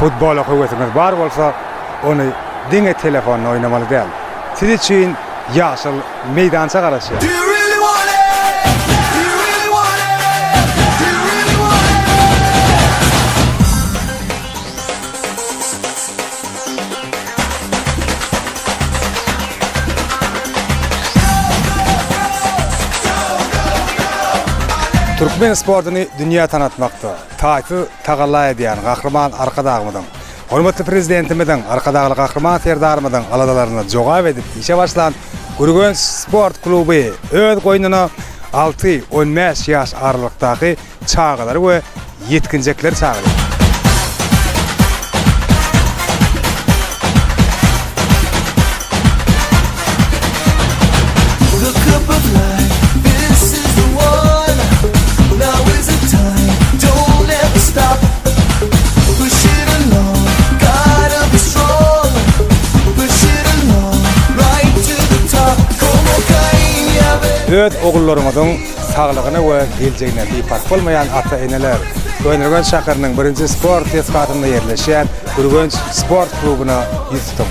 Futbola höwesiňiz bar bolsa, ony diňe telefonda oýnamaly däl. Siz üçin ýaşyl meýdança garaşýar. Türkmen sportuny dünýä tanatmakda taýsyz tagalla edýän Gahryman Arkadagymyzyň, hormatly Prezidentimiziň, Arkadagly Gahryman Serdarymyzyň aladalaryna jogap edip işe başlan Gürgenç sport kluby öz goýnuna alty, on bäş ýaş aralykdaky çagalary we ýetginjekleri çagyrýar. Öz ogullaryňyzyň saglygyna we geljegine biparh bolmaýan ata-eneler Köneürgenç şäheriniň birinji sport desgasynda ýerleşýän Ürgenç sport klubuna ýüz tutuň.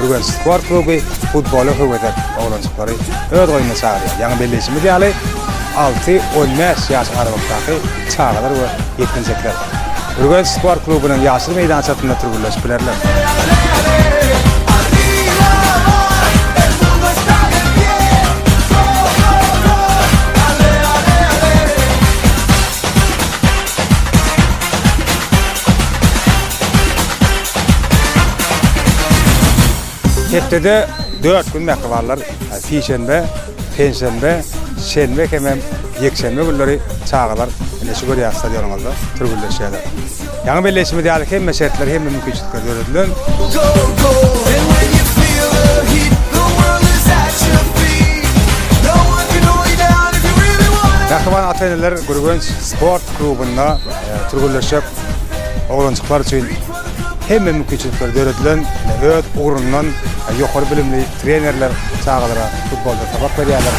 Ürgenç sport kluby futbola höwesek oglanjyklary öz goýnuna çagyrýar. Ýaňy belleýşimiz ýaly, alty, 15 ýaş aralykdaky çagalar we ýetginjekler Ürgenç sport klubunyň ýaşyl meýdançasynda türgenleşip bilerler. Hepdede dört gün mähribanlar, sişenbe, penşenbe, şenbe hemem ýekşenbe günleri çagalar ine şu görýän stadionyňyzda türgenleşýärler. Ýaňy belleýşimiz ýaly hemme şertler, hemme mümkinçilikler döredilen. Mähriban ata-eneler Gürgenç sport klubynda türgenleşjek oglanjyklar üçin hemme mümkinçilikler döredilen, öz ugrundan ýokary bilimli trenerler çagalara futboldan sapak berýärler.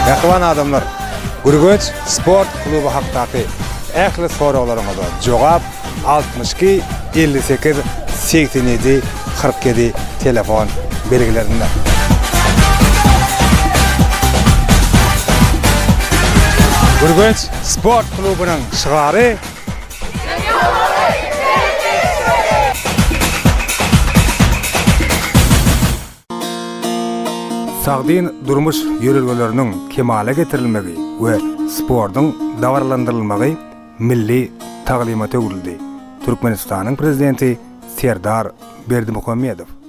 Mähriban adamlar, Gürgenç sport kluby hakdaky ähli soraglaryňyza jogap 62 58 87 47 telefon belgilerinde. Gürgenç sport klubunyň şygary Sagdyn durmuş ýörelgeleriniň kemala getirilmegi we sportuň dabaralandyrylmagy milli taglymata öwrüldi. Türkmenistanyň Prezidenti Serdar Berdimuhamedow.